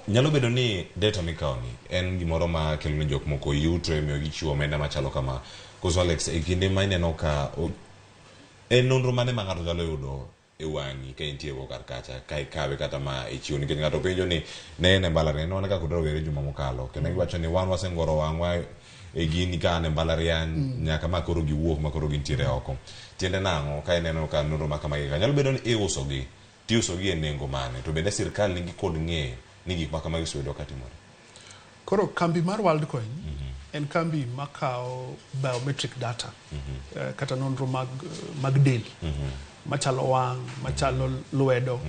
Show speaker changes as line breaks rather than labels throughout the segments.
Nyalo bedo ni data mikawo ni en gimoro ma kelo ne jok moko yuto emiyo gichiwo omenda machalo kama. Koso Alex, e kinde ma ineno ka en nonro mane ma ng'ato nyalo yudo e wang'i ka intie go kar kacha ka ikawe kata ma ichiwo nikech ng'ato penjo ni ne en e mbalariany ne wan ka kod rowere juma mokalo kendo giwacho ni wan wasengoro wang'wa e gini ka an e mbalariany nyaka ma koro giwuok ma koro gintiere oko. Tiende nang'o ka ineno ka nonro ma kamagi ka nyalo bedo ni iuso gi tiuso gi e nengo mane to bende sirkal nigi kod ng'eyo ni gik ma kamagi osebedo ka timore.
Koro kambi mar Worldcoin en kambi makawo biometric data kata nonro mag del machalo wang', machalo lwedo,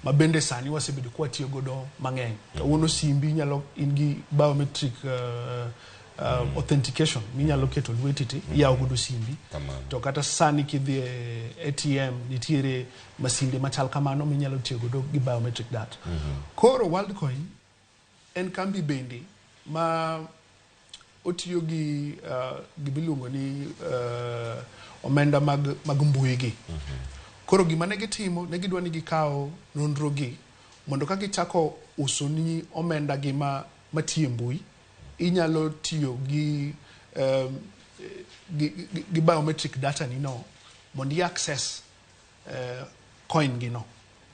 ma bende sani wasebedo ka watiyo godo mang'eny. Kawuono simbi inyalo in gi biometric authentication minyalo keto lweti ti iyawo godo simbi.
Kamano.
To kata sani kidhi e ATM nitiere masinde machal kamano minyalo tiyo godo gi biometric data. Koro Worldcoin en kambi bende ma otiyo gi gimiluongo ni omenda mag mbui gi. Koro gima ne gitimo, ne gidwa ni gikaw nonro gi mondo ka gichako uso ni omenda gi ma matiyo e mbui, inyalo tiyo gi biometric data ni no mondo i access coin gi no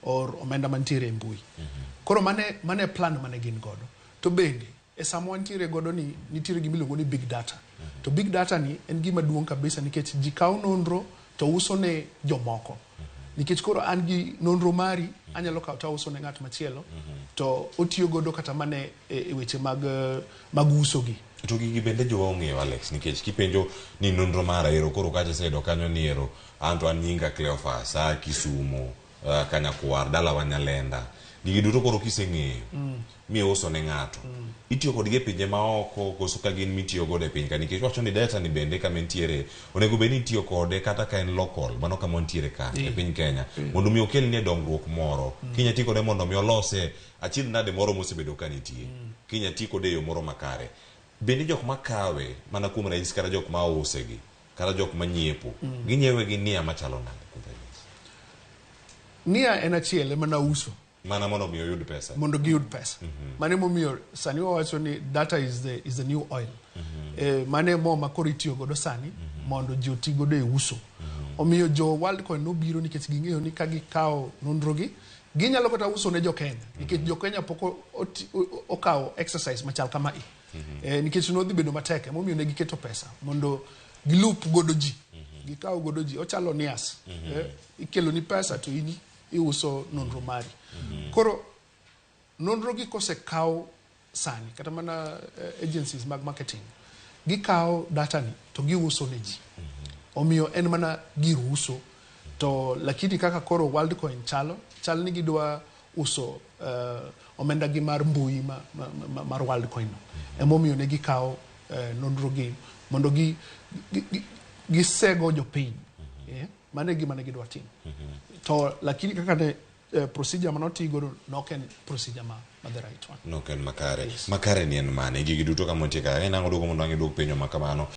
or omenda mantiere e mbui. Koro mane plan mane gin godo. To bende e sama wantiere godo ni nitiere gima iluongo ni big data. To big data ni en gima duong' kabisa nikech ji kawo nonro to uso ne jomoko. Nikech koro an gi nonro mari anyalo kawo to auso ne ng'at machielo to otiyo godo kata mana e weche mag uso gi.
To gigi bende jowa ong'eyo Alex nikech kipenjo ni nonro mara ero koro kacha iseyudo kanyo ni ero anto an nyinga Cleophas a Kisumo Kanyakwar dalawa Nyalenda. Gigi duto koro kiseng'eyo miuso ne ng'ato itiyo kodgi e pinje maoko koso ka gin mitiyo godo e piny ka nikech wacho ni data ni bende kama entiere onego bed ni itiyo kode kata ka en local mano kama wantiere ka e piny Kenya mondo mi okelnie dongruok moro kinya ti kode mondo mi olose achiedh nade moro mosebedo ka nitie kinya ti kode e yo moro makare bende jok makawe mana kuom ranyisi kata jok ma use gi kata jok manyiepo ginyiewe gi nia machalo nade kuom ranyisi?
Nia en achiel ema nauso.
Mana mondo mi oyud pesa.
Mondo giyud pesa. Mano emomiyo sani wawacho ni data is the new oil. Mano e mo ma koro itiyo godo sani mondo ji oti godo e uso. Omiyo jo Worldcoin nobiro nikech ging'eyo ni ka gikawo nonro gi, ginyalo kata uso ne jo Kenya. Nikech jo Kenya pok okawo exercise machal kamae. Nikech nodhi bedo matek emomiyo ne giketo pesa mondo gilup godo ji. Gikaw godo ji. Ochalo nias. Ikelo ni pesa to in iuso nonro mari. Koro nonro gi kosekaw sani kata mana agencies mag marketing gikawo data ni to giuso ne ji. Omiyo en mana gir uso to lakini kaka koro Worldcoin chalo chal ni gidwa uso omenda gi mar mbui mar Worldcoin no. Emomiyo ne gikawo nonro gi mondo gi, gi, gi, gisego jopiny. Mano e gima ne gidwa timo. To lakini kaka ne procedure manotii godo nok en procedure ma the right one.
Nok en makare.
Yes.
Makare ni en mane? Gigi duto kama nitie kare. En ang'o duoko mondo ang' iduok penjo ma kamano.